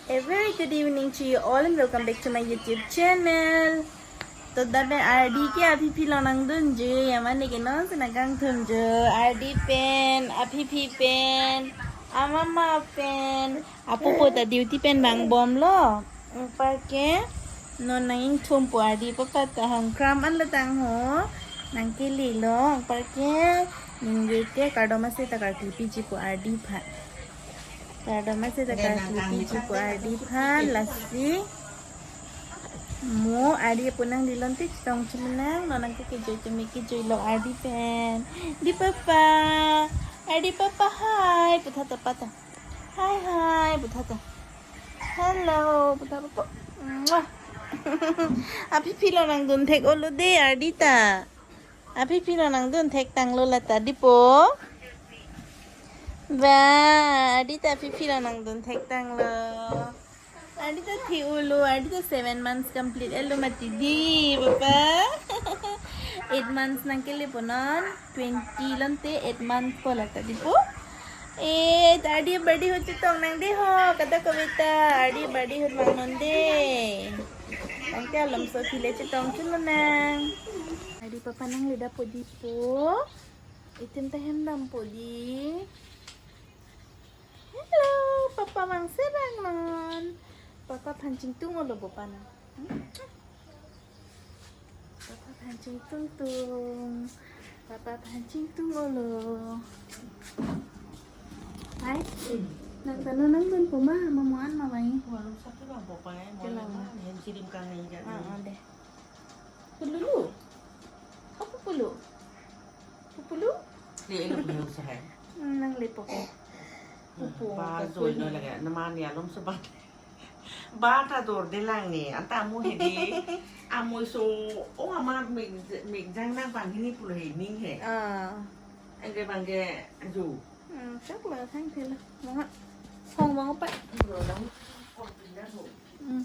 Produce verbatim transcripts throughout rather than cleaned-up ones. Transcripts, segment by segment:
A very good evening to you all and welcome back to my YouTube channel. To dabe Ardi ke aphi phi lonangdunji, amat neke non sina kangthumji. Ardi pen, aphi phi pen, amama pen, apupo ta duty pen vangbomlo. Anparke non nangingthumpo, Ardi papa ta hongkram an latang ho. Nangkelelo, anparke ningve te kardom ase ta karkli piji po Ardi aphan. Kardom ase ta karkli piji po Ardi aphan, lasi mo Ardi apo nanglilon te chetong chunang, non nangkekejoi tumi kejoilo Ardi pen. Di papa, Ardi papa, hi putha ta pata. Hi hi putha ta. Hello putha papa. Mwah. Aphi phi lonangdun thek-olo de Ardi ta. Aphi phi lonangdun thektanglo lata dipo. Ba, Ardi ta aphi phi lonangdun thektanglo. Ardi ta thi-olo, Ardi ta seven months complete-etlo mati di, papa. Eight months nangkelepo non, twenty lonte eight months po lata dipo. Eh, Ardi birthday ahut chetong nang de ho, kada kave ta, Ardi birthday ahut vangnon de. Tangte alomso aphi le chetong chunang. Ardi papa nangledapo dipo. Itum ta hem dampo di. Hello, papa vangse vangnon. Papa aphan chingtung-olo bo pana. Hmm? Papa aphan chingtung tung. Papa aphan chingtung-olo. Hai. Nang tanu nangdunpo ma, mamo an ma vangi. Warum satu bang popai, mau Kelang. Lima, hem sirim kang ni kan. Ah, ah, deh. Pululu. Apa pulu? Pupulu? Di elu punya usaha. Hmm, nanglepo. Pupu, ba kakun. Zoi no lagi. Naman ya lom sebat. Ba ta dorde lang ni. Anta amu hedi. Amu so, oh, amat mik, mik jang nang bang hini pulo he ning he. Ah. Angke bangke aju. Hmm, chak lo thang thela. Mama. Hong bang apa? Pulo lang. Kau pindah ho. Hmm.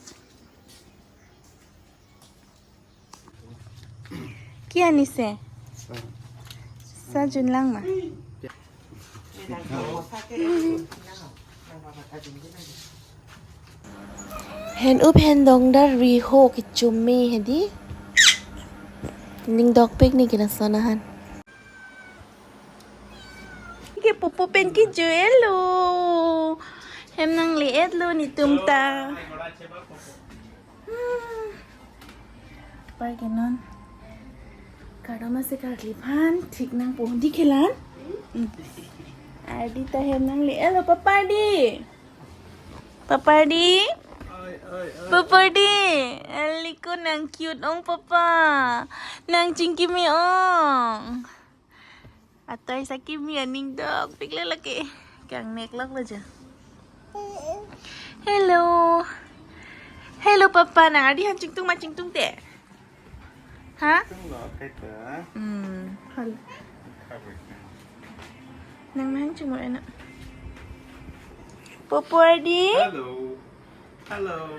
Ki anise? Sa. Sa junlang ma? Hen up hen dong dar ri ho kechumi hedi. Ning dok pek ni kena sona han. Ke pupu pen kejoi-etlo. Hem nangle-etlo netum ta. Hmm. Anparke non kardom ase karkli aphan thik nangpo di kelang. Hmm. Ardi ta hem nangle-etlo papa di. Papa di. Papa di. Aliko nang cute ong papa. Nang chingkimi ong. Atoi sakimi aning dok pikle lake. Kang nek lok lo ja. Hello. Hello papa, nang Ardi aphan chingtung ma chingtungte? Ha? Tung lo, kaita. Hmm. Hal. Nang main cuma enak. Popo Ardi. Hello. Hello.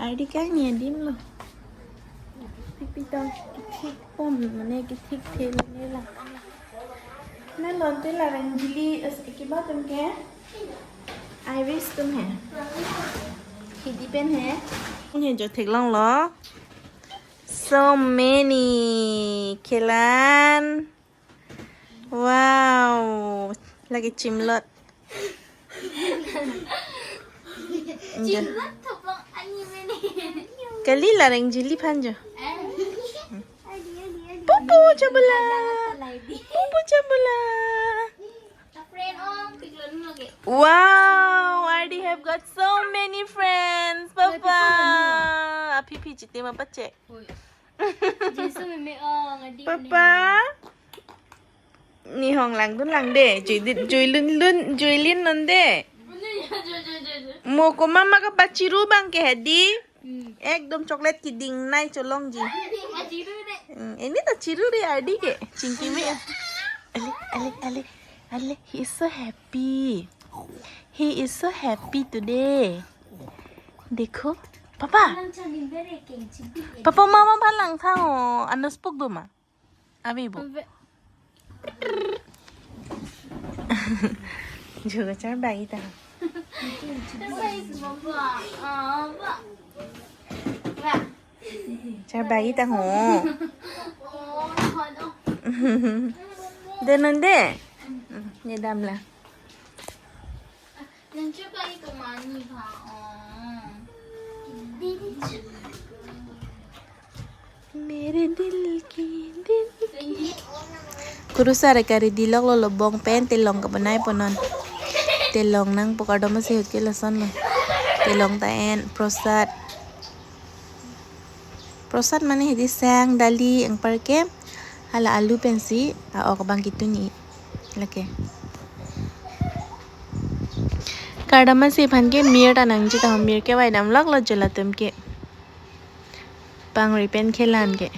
Ardi kangni adim lo. Pipi ta kethik pon mane kethik thel ne la. Na lonte la reng jili es kiba atum ke. Iris atum he. Hidi pen he. He jo theklonglo. So many. Kelan. Wow, lagi chimlot. Chimlot thopong ani mene. Kali la reng jili aphan jo. Eh. Adi, adi, adi. Pupu chabula. Pupu chabula. Friend ong, piklon lagi. Wow, Ardi have got so many friends, Papa. Aphi phi chite ma pache. Oi. Jesu meme ong, Ardi Papa. Ni hong langdun lang de, jui di, jui lun lun, jui lin non de. Mo ko mama kapachiru abang ke hedi. Hmm. Ekdom chocolate keding nai cholongji. Pachiru de. Hmm, ini ta chiru de Ardi ke, chingkimi. Ale, ale, ale, ale, he is so happy. He is so happy today. Dekho, Papa. Papa mama aphan langtha ho, anus puk do ma. Ave bo. Ave. Juga char bagi ta. Char bagi ta ho. De non de. Ne damlo. Mere dil ki dil ki. Kurusar ke ready loklo, lo bong pen telong kebonai ponon. Telong nangpo, kardom ase ahut ke lasonlo. Telong ta en prosad. Prosad mane hedi sang, dali, anparke hala alu pensi a-ok abang kitun-i. Lake. Kardom ase aphan ke mir ta nangji ta, mir kevai dam loklo jo latum ke. Pangri pen khelan ke.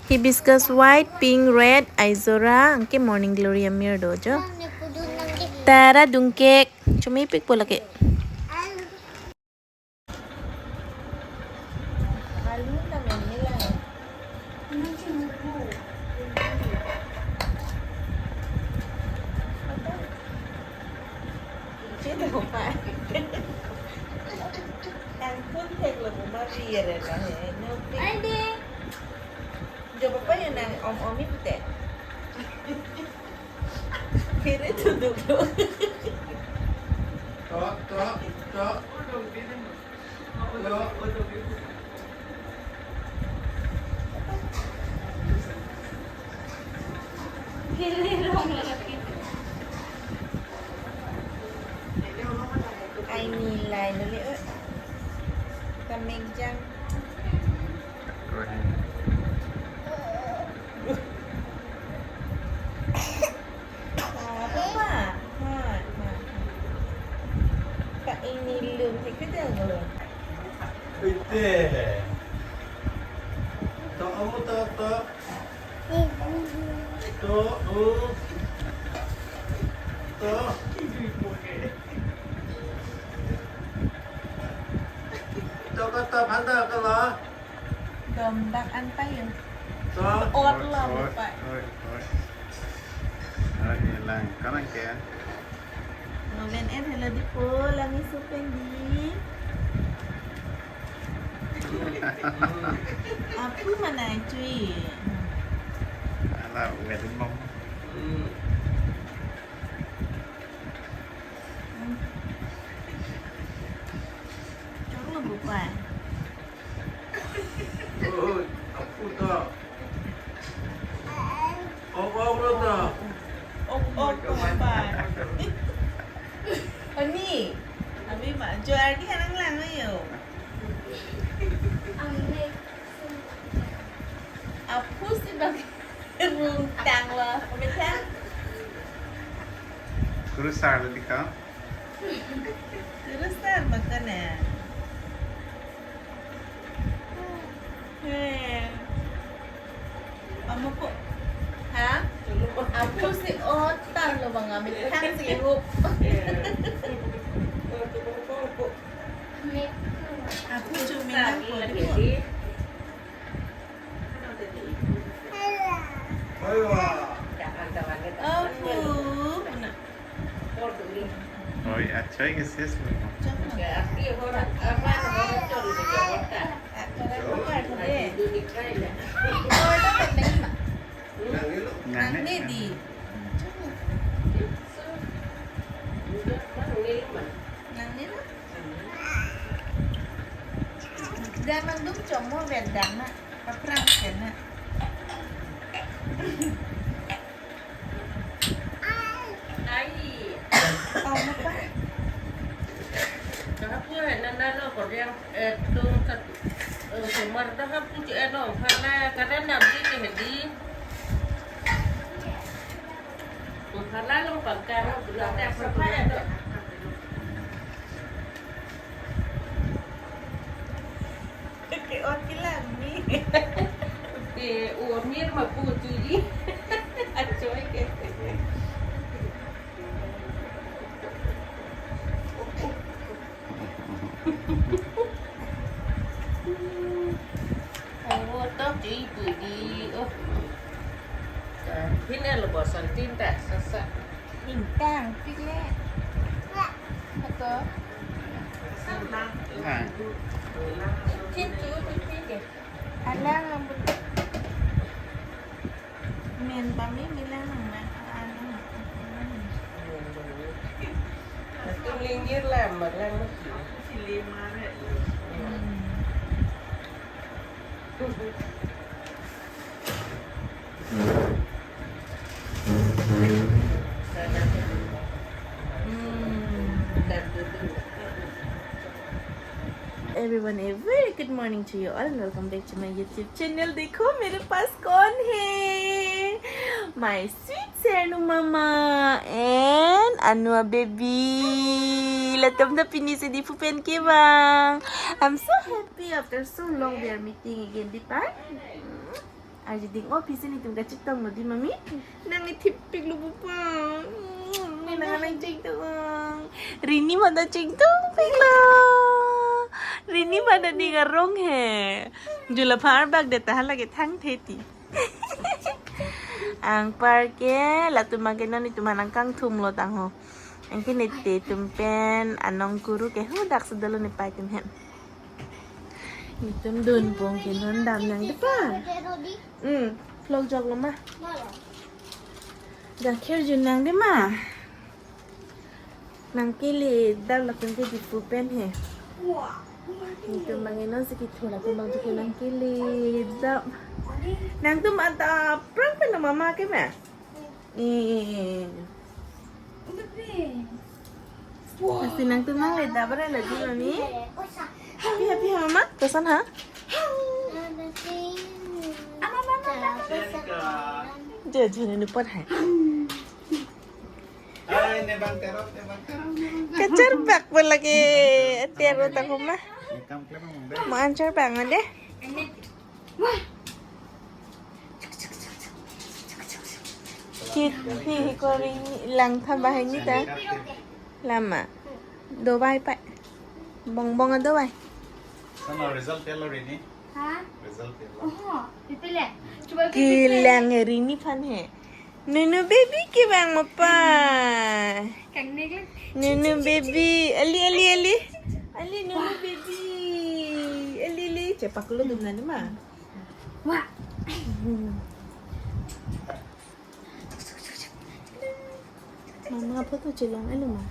Hibiscus white, pink, red, aizora, anke morning glory amir do jo. Tara dungkek, chumi pikpo lake. Ang pun thek lo bu ma ri re la he. No pi. Ai de. Jo papa ya nang om om ite. Kiri tu dulu. Tok, tok, tok. Ai ni lai lo le, eh. Kamengjang. Apa? Ma, ma, ma. Ka ini lum, ikut ya, guru. Ite. To, amu to, to. To, oh. To. To, to, to, phanta, to, lo. Domdak an pa yun. To. Ot lo, oi, pa. Oi, oi. Oi, lang, kanang ke. Noven et hello dipo, lami supen di. Apu mana chui. Ala, wedding mom. Chok lo bupa. Oi, apu ta. Ok, ok lo ta. Ok, ok, bupa. Ani, abi ma, jo ardi hanang lang ayo. Apu si bang rung tang lo, kami tang. Kurusar lo dikau. Kurusar makan ya. Eh. Amu ko. Ha? Apu si otan lo bang, kami tang si ihup. Apu cumi nang ko di ko. Apu. Oi, achoi ke ses lo. Nang ne di. Nang ne lo. Jangan dum chomo berdana. Paprang kena. Ai. Oh, apa? Dah apa, eh, nana lo, kau yang, eh, tu, satu, eh, semar dah apa, cik, eh, no, karena, karena nabi ni, hedi. Karena lo, pangkar, lo, belum ada apa-apa, ya, tu. Ke-ot ke lang ni. Ke-ot mir ma pu tu ji. Achoi ke. Ang otok ji Pin el bosan tinta sasa. Intang, pile. Ato. Hai. Tin tu, pin, pin deh. Alang ang bu-, men pami milang ang na. Alang. Atu linggir lah, malang mati. Hmm. Everyone, a very good morning to you all and welcome back to my YouTube channel. देखो मेरे पास कौन है, my sweet Sernu mama and Anua baby. Latum ta pini si Diphu pen kevang. I'm so happy, after so long we are meeting again, di pa? Arjuding office netum kachetonglo, di mami? Nangthip piklo pupa. Nang nangchingtong. Rini mada chingtong piklo. Rini mada ning arong he. Jula phar bak de tahan lagi thang theti. Anpar ke latum abangke non netum aphan nangkangthumlo tangho. Anke nete atum pen anong kuru ke hadak si dolo, ne pa atum hem. Netum dunpon ke non damnang, di pa? Hmm, vlog joklo ma. Gakhir junnang, di ma. Nangkele dam latum ke Diphu pen he. Netum abangke non si kethu latum abangke nangkele dam. Nangtum adap aphrang pen mama ke ma? Eh, eh, eh. Pasti nangtum nangle dap ra la, di mami? Happy, happy ha mama? Koson ha? Jo, jo, ne nupot hai. Ai, ne bang terok, ne bang terok, ne bang terok. Kacharbak pon lagi, terok ta huma. Ne kam klem bang. Mo anchar bang ade. Kit hi hi kori lang tha bahai ni ta. Lama. Dovai pa. Bong bong adovai. Sama result ya lo Rini? Ha? Result ya lo. Oho, pipile. Coba pipile. Kelang he Rini aphan he. Nunu baby kevang ma pa. Kang nek lang. Nunu baby. Ali, ali, ali. Ali Nunu baby. Ali, ali. Chepak lo dum nani ma. Wah. Mama photo chelong alo ma.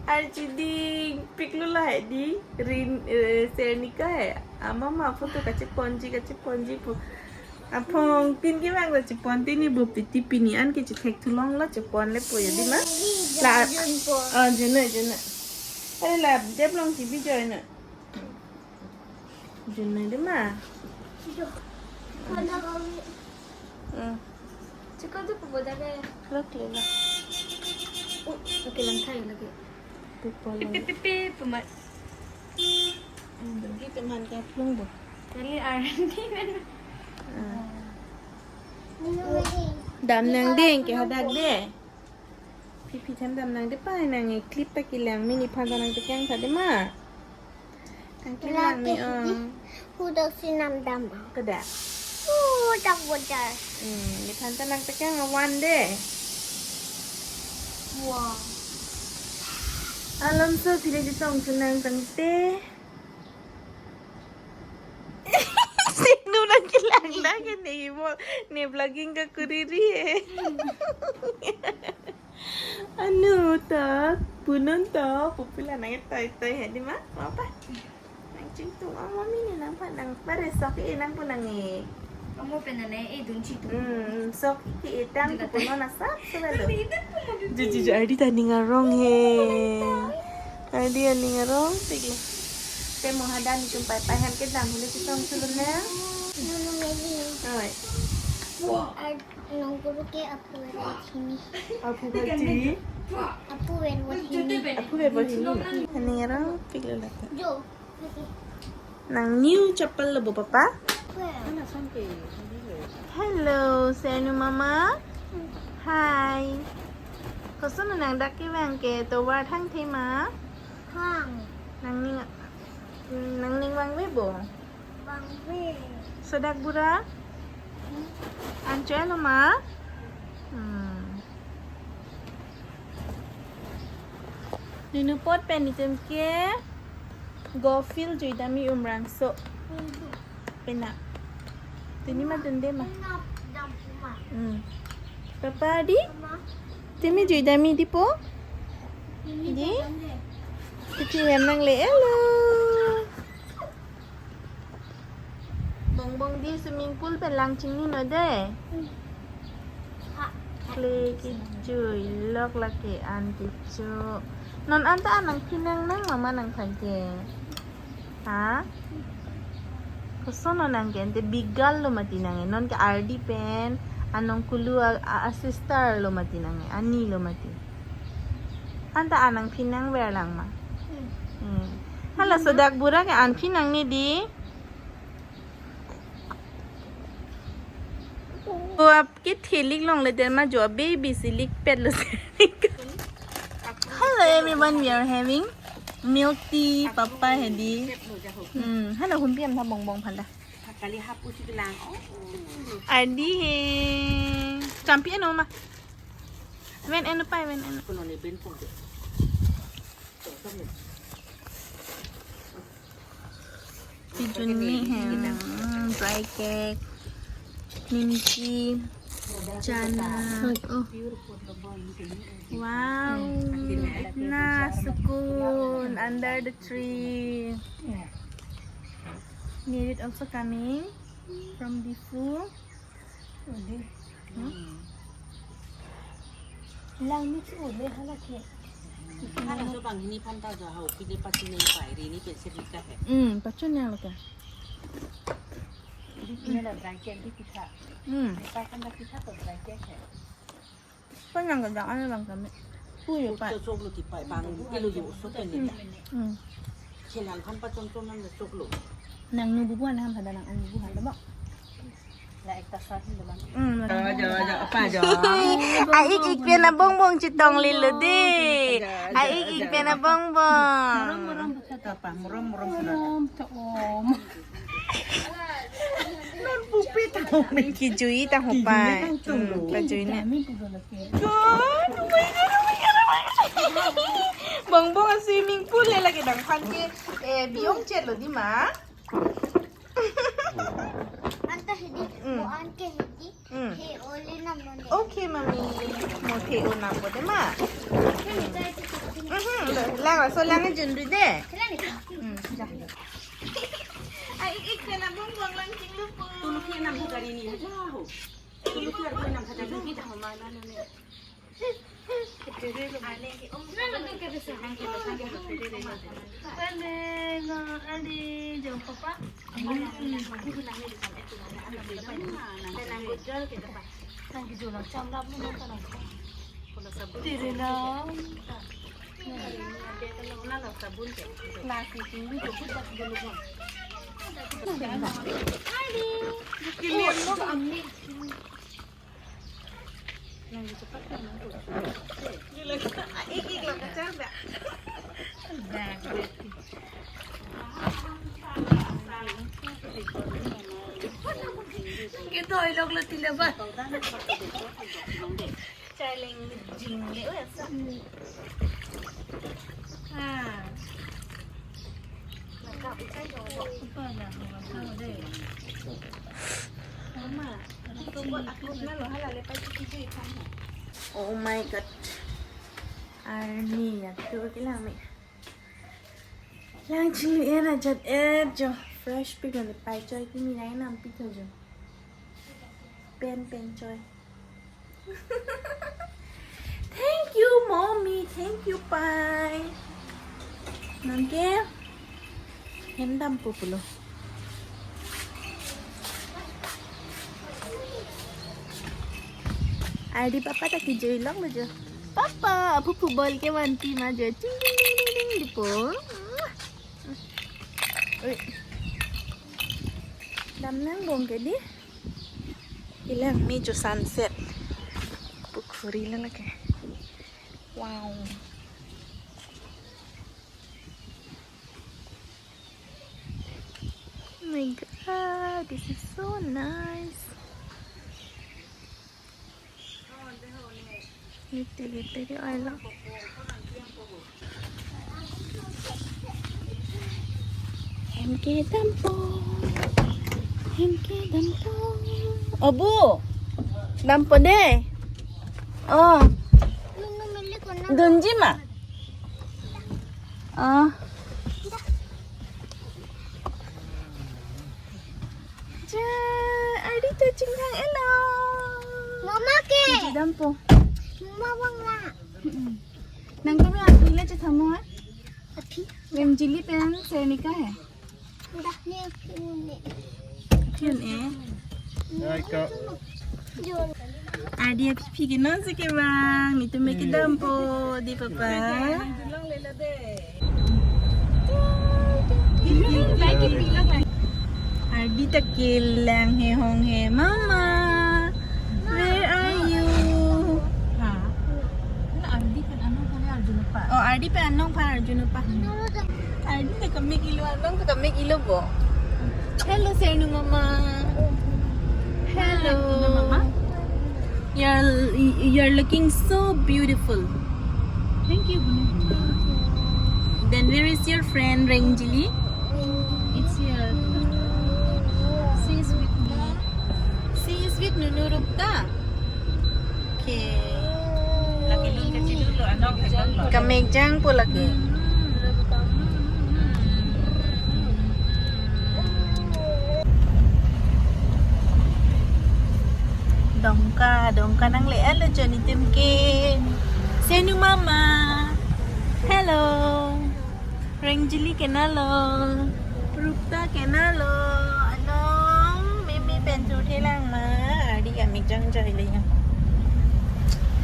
Arjuding piklo lahai di Rin, eh, Sernika hai. Ama ma photo kacheponji, kacheponji pu. Aphong tin kevang ta chepon tin ni bo piti pini an ke chethek thulong lo, chepon le po ya di ma. La, oh, jeno, jeno. Are la dep long si bijoy na. Jeno di ma. Mana kami? Hmm. Chikon tu kubo dabe. Lok le lo. Oh, oke, lang tayo lagi. Pupol. Pipi, pipi, pemat. Hmm, bagi teman kaplung bo. Kali arang di mana? Hmm. Damnang ding ke hadak de. Pipi tham damnang de pa, nang e clip ta kelang, mini phan ta nangtekang tha de ma. Nang kelang mi ong. Hudak si nam dam. Kedak. Hudak wajar. Hmm, ni phan ta nangtekang awan de. Wah. Alam so pide chetong chenang tangte. Sinu nang kelang lagi ni mo, ni vlogging ka kuriri eh. Anu ta, punon ta, pupila nang toi toi hai di ma, apa? Nang chingtung ang mami ni nang pa nang pare sok e nang pu nang e. Amo pen nang e dun chitu. Hmm, sok e tang pu punon asap selalu. Jadi jadi Ardi ta ning arong he. Ardi aning arong tik lo. Te mo hadak netum pai pai hem kedam hule chetong chulun ne. Nunu meli. Oi. Wah. Ar nong guru ke apu verbo hini. Apu verbo hini. Apu verbo hini. Apu verbo hini. Aning arong tik lo lata. Jo. Nang new chappal lo bo papa? Hello, Senu mama. Hi. Koson nang dak kevang ke tovar thang the ma? Thang. Nangning, nangning vangve bo? Vangve. Sodak bura? An choi lo ma? Hmm. Nunu apot pen itum ke golf field jui dam-i Umrangso. Pena. Tini ma dunde ma. Hmm. Papa di? Timi jui dam-i di po? Di? Titi hem nangle-et lo. Bongbong di swimming pool pen lang chingni no de. Kle kejui lok lake an kecho. Non anta an nangphi nangnang mama nangphan ke. Ha? Koson non nang ke ante bigal lo mati nang e. Non ke ardi pen anong kulu a, a, a sister lo mati nang e. Ani lo mati. Anta an nangphi nangver lang ma. Hmm. Hala sodak bura ke an phi nangne di. Oh, ap ke thelik longle der ma jo baby si likpet lo se. Hello everyone, we are having milk tea, papa hedi. Hmm, hala humpi am tha Bongbong aphan ta. Kali hap usi gelang. Oh, oh. Adi he. Champion no ma. Ven eno pai, ven eno. Kuno ni ben pong ke. Pijunni hem, hmm, dry cake, nimchi, chana. Oh. Wow, itna sukun under the tree. Nirit also coming from Diphu. Ode. Hmm? Lang ni chu ode hala ke. Hala so banghini aphan ta jo hau pide pachini pai ri ni pensi ri ka he. Hmm, pachun yang lo ke. Di kine la dry cake di pitha. Hmm. Di pa kan la pitha to dry cake he. Panyang ka jang ane bang kami. Puyo pa. Chok lo ti pai bang kilo yo so pen ni. Hmm. Chelang kan pachon chon nang chok lo. Nang nu bubu an ham hada nang an bubu han lo ba. La ekta sar hin dolang. Hmm. Jo, jo, jo, apa jo? A-ik ik pen abongbong chetong lelo de. A-ik ik pen abongbong. Apa, murom, murom, murom. Murom, to om. Non pupe ta home. Kejui ta hopai. Kejui ta cholo. Hmm, kejui ne. Kami tu dolo ke. God, oh my God, oh my God, oh my God. Bongbong a swimming pool le lake nangphan ke, eh, biyong chet lo di ma. Anta hedi, hmm, mo an ke hedi. Hmm. He ole nam non. Okay, mami. Mo the-o nam po de ma. Mhm. Lang, so lang jun ri de. Lang ni. Hmm, ja. A-ik ik pen abongbong lang chinglu po. Tulu ke nam gari ni aja ho. Tulu ke nam gari ni aja ho. Kedoi lok lo tile ba. Chai leng jing le, oh, asa. Ah. Oh my God. Arni ya, tu ke lang me. Lang chinglu er ajat er jo. Fresh pik lo ne pai choi kimi nai nam pik jo. Pen pen choi. Thank you, mommy. Thank you, pai. Non ke hem dam po pulo. Ai di papa ta kejui lok lo jo. Papa, aphu phu ball ke vanti ma jo. Ting ting ting ting ting di po. Ui. Dam nangbong ke di. Ilang me jo sunset. Pukhuri la lake. Wow. Oh my God, this is so nice. Iti, iti, iti, oilo. Hem kedampo. Hem kedampo. O bu. Dampo de. O. Dunji ma? O. Ja, Ardi ta chinghang elo. Mama ke? Kedampo. Mama bang la. Mm-mm. Nangtum ya aphi le chethan mo, eh? Aphi? Rengjili pen Senika he. Dah ne aphi ne. Aphi ne. Ardi aphi aphi ke non si ke bang. Netum me kedampo di papa. Ardi ta kelang he hong he. Mama, where are you? Ha? Na Ardi pen anong phan arjuno pa. O, Ardi pen anong phan arjuno pa. Ardi ta kamek ilo, anong ta kamek ilo bo. Hello, Senu mama. Hello. Hello, mama. You're, you're looking so beautiful. Thank you, Bunu. Then where is your friend, Rengjili? It's here. She is with me. She is with Nunu Rupta. Okay. Laki lun kachilun lo, anong kachilun lo. Kamek jangpo lake. Dongka, Dongka nangle-etlo jo netum ke. Senu mama. Hello. Rengjili kenalo. Rupta kenalo. Anong meme pen chothe lang ma. Ardi kamek jangjoilo ya.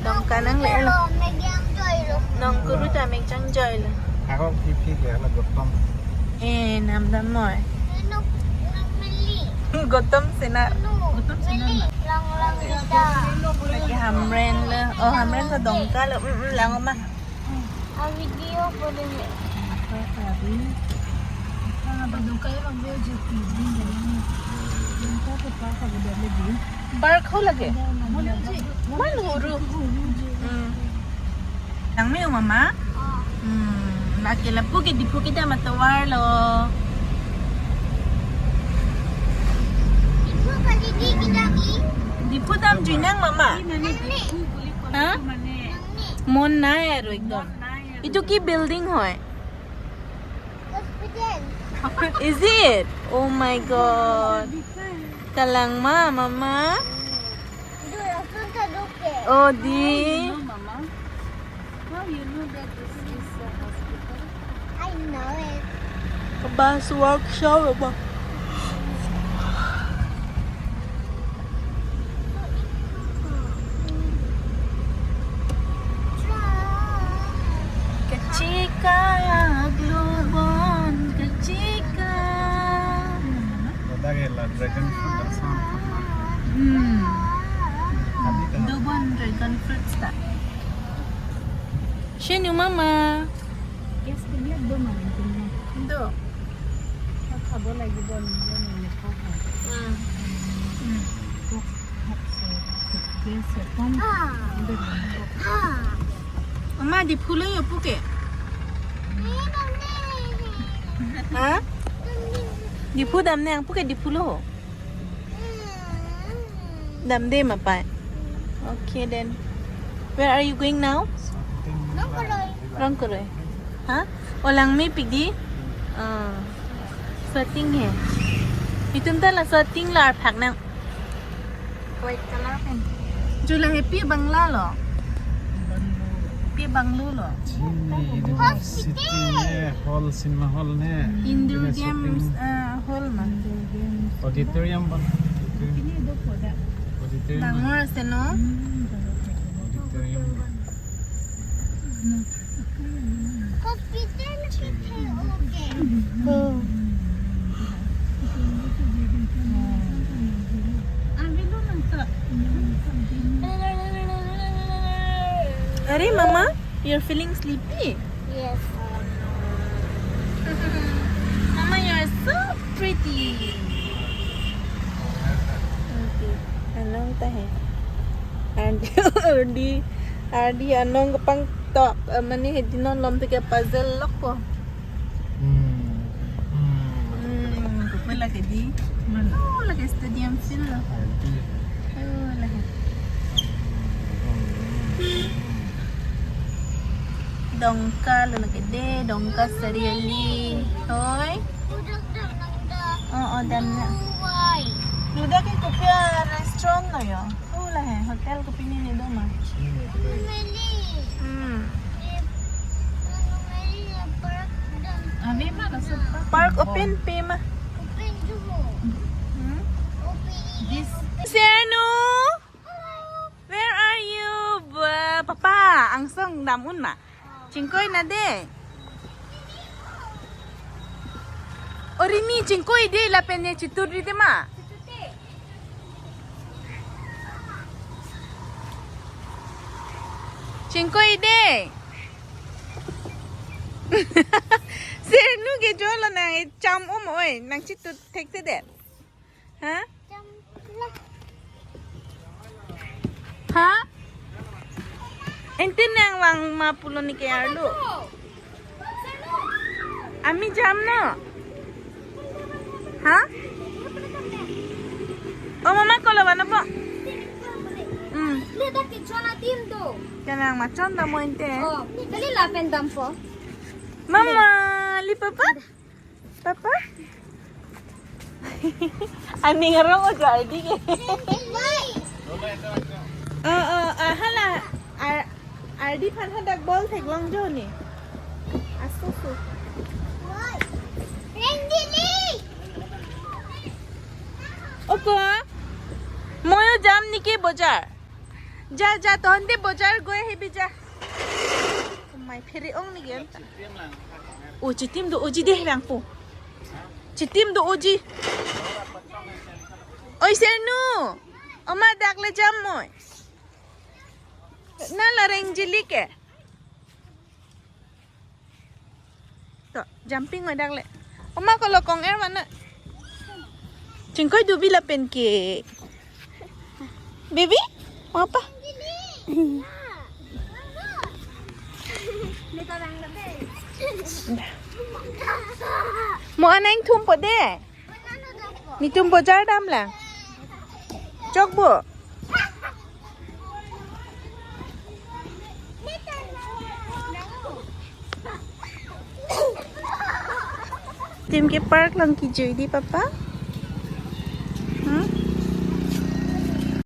Dongka nangle-etlo. Mek jangjoilo. Nong kuru ta mek jangjoilo. Ako phi phi ke ala Gautam. Eh, nam dam moi. Nuk, nuk meli. Gautam Sena. Nuk meli. Lang lang kita. Lake Hamren lo. O, Hamren ta Dongka lo. Mm, mm, lang oma. A video ko dulu. Apa tadi? Apa Dongka ya bang dia jadi ini. Dongka ke apa ka beda lagi? Bark ho lake. Mana huru? Hmm. Nang me mama? Oh. Hmm. Lake lapu ke Diphu kedam atovar lo. Diphu kali di kita ki. Diphu dam jui nang mama? Nang ni. Ha? Nang ni. Mon nai aro ekdom. Itu ki building hoi? Hospital. Is it? Oh my God. Kalang ma, mama? Dua ratus satu ke. Oh, di. How you know, mama? How you know that this is a hospital? I know it. Bus workshop, mama. Kachekak lubon, kachekak. Ada ke la dragon fruit asam. Hmm. Tadi kan. Dobon dragon fruit ta. Senu mama. Gas tinggi do mama tinggi. Do. Kabo lagi bon, bon ini kok. Hmm. Hmm. Kok hap se. Gas se kom. Ah. Mama, Diphu lo yo puke. Ha? Diphu dam ne ang puke Diphu lo. Damde ma pai. Okay then. Where are you going now? Rongkoroi. Rongkoroi. Ha? O langmepik di? Ah. Sweating he. Itum ta la sweating la arphak nang. White color pen. Jula he pi bangla lo. Pi banglu lo. Chini university ne hall, cinema hall ne. Indoor games, ah, hall ma. Auditorium ban. Auditorium. Dangor ase no? Auditorium ban. Hospital ke the, okay. Hmm. Are, mama, you're feeling sleepy? Yes. Mama, you're so pretty. Okay. Anong ta he? And Ardi Ardi anong kepangtok, eh, mane hedi non lom teke puzzle lok po. Hmm. Hmm. Hmm, kopi lake di. Mane, oh, lake stadium field lo. Ardi. Oh, lake. Dongka lo lake de, Dongka Sariali. Hoi. Oh, oh, damna. Ladak ke kopi a-restaurant lo yo. Oh, lahei hotel kopi ne ne do ma. Hmm. Ave ma laso park. Park open pe ma. Hmm? This Sernu, where are you? Ba, papa, angsong dam un ma. Chingkoi na de. Ori ni chingkoi de lapen ne chitut ri de ma. Chingkoi de. Sernu ke jolo nang e cham um oi, nang chitut thekthedet. Ha? Ha? Ente nang vang ma pulo ne ke arlo. Ami jam no. Ha? O mama kolo vano po. Hmm. Ladak ke chona tim do. Kanang machon dam mo ente. Oh, kali lapen dam po. Mama, li papa? Papa? Aning arong ojo Ardi ke. Oh, oh, ah, hala. Ar-, Ardi aphan hadak ball theklong jo ne. Asu su. Oko. Moyo jam ne ke bojar. Ja, ja, tonte bojar goi hebi ja. Mai phere ong ne gen. O chitim do oji de vangpo. Chitim do oji. Oi Sernu. Oma dak le jam moi. Na la reng jili ke. To, jumping oi dak le. Oma kolo kong er mana. Chingkoi dubi lapen ke. Baby, apa? Mo anang thum po de. Netum bojar dam lang. Chok bo. Tim ke park lang kejui di papa.